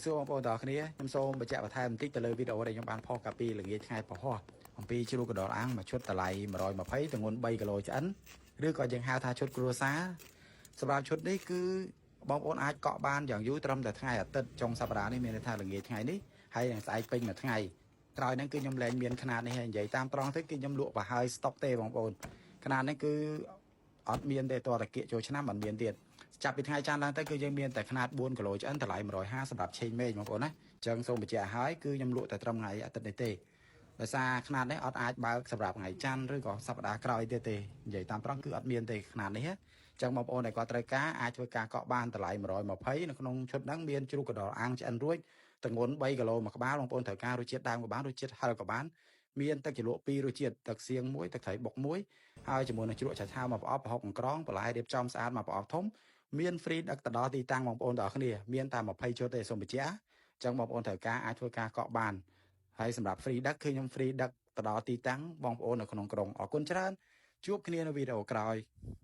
សួរបងប្អូនទាំងអស់គ្នាខ្ញុំសូមបញ្ជាក់បន្ថែមបន្តិចទៅលើវីដេអូដែលខ្ញុំបានផុសកាលពីល្ងាចថ្ងៃពហុអំពីជ្រូកកណ្ដុរអាំងមួយឈុតតម្លៃ120ទម្ងន់3គីឡូឆ្អិនឬក៏យើងហៅថាឈុតគ្រួសារសម្រាប់ឈុតនេះគឺបងប្អូនអាចកក់បានយ៉ាងយូរត្រឹមតែថ្ងៃអាទិត្យចុងសប្តាហ៍នេះមានន័យថាល្ងាចថ្ងៃនេះហើយនឹងស្អែកពេញមួយថ្ងៃក្រោយហ្នឹងគឺខ្ញុំលែងមានຂະຫນាតនេះហើយនិយាយតាមត្រង់ទៅគឺខ្ញុំលក់ប្រហើយស្តុកទេបងប្អូនຂະຫນាតនេះគឺអត់មានទេតរតគៀកចូលឆ្នាំអត់មានទៀតចាប់ពីថ្ងៃច័ន្ទឡើងទៅគឺយើងមានតែຂະຫນាត4គីឡូឆ្អិនតម្លៃ150សម្រាប់ឆេងមេឃបងប្អូនណាអញ្ចឹងសូមបញ្ជាក់ឲ្យគឺខ្ញុំលក់តែត្រឹមថ្ងៃអាទិត្យនេះទេដោយសារຂະຫນាតនេះអត់អាចបើកសម្រាប់ថ្ងៃច័ន្ទឬក៏សប្តាហ៍ក្រោយទៀតទេនិយាយតាមត្រង់គឺអត់មានទេຂະຫນាតនេះអញ្ចឹងបងប្អូនដែលគាត់ត្រូវការអាចធ្វើការកក់បានតម្លៃ120នៅក្នុងឈុតហ្នឹងមានជ្រូកកណ្ដុរអាំងឆ្អិនរួចទម្ងន់3គីឡូមួយក្បាលបងប្អូនត្រូវការរសជាតិដើមក៏បានរសជាតិហឹរក៏បានមានទឹកជ្រលក់ពីររសជាតិទឹកសៀងមួយទឹកត្រីបុកមួយហើយជាមួយនឹងជ្រក់ឆាឆាវមួយប្រអប់ប្រហុកអង្ក្រងបន្លែរៀបចំស្អាតមួយប្រអប់ធំមាន free ដឹកទៅដល់ទីតាំងបងប្អូនទាំងអស់គ្នាមានតែ20ឈុតទេសូមបញ្ជាក់អញ្ចឹងបងប្អូនត្រូវការអាចធ្វើការកក់បានហើយសម្រាប់ free ដឹកគឺខ្ញុំ free ដឹកទៅដល់ទីតាំងបងប្អូននៅក្នុងក្រុងអរគុណច្រើនជួបគ្នានៅវីដេអូក្រោយ។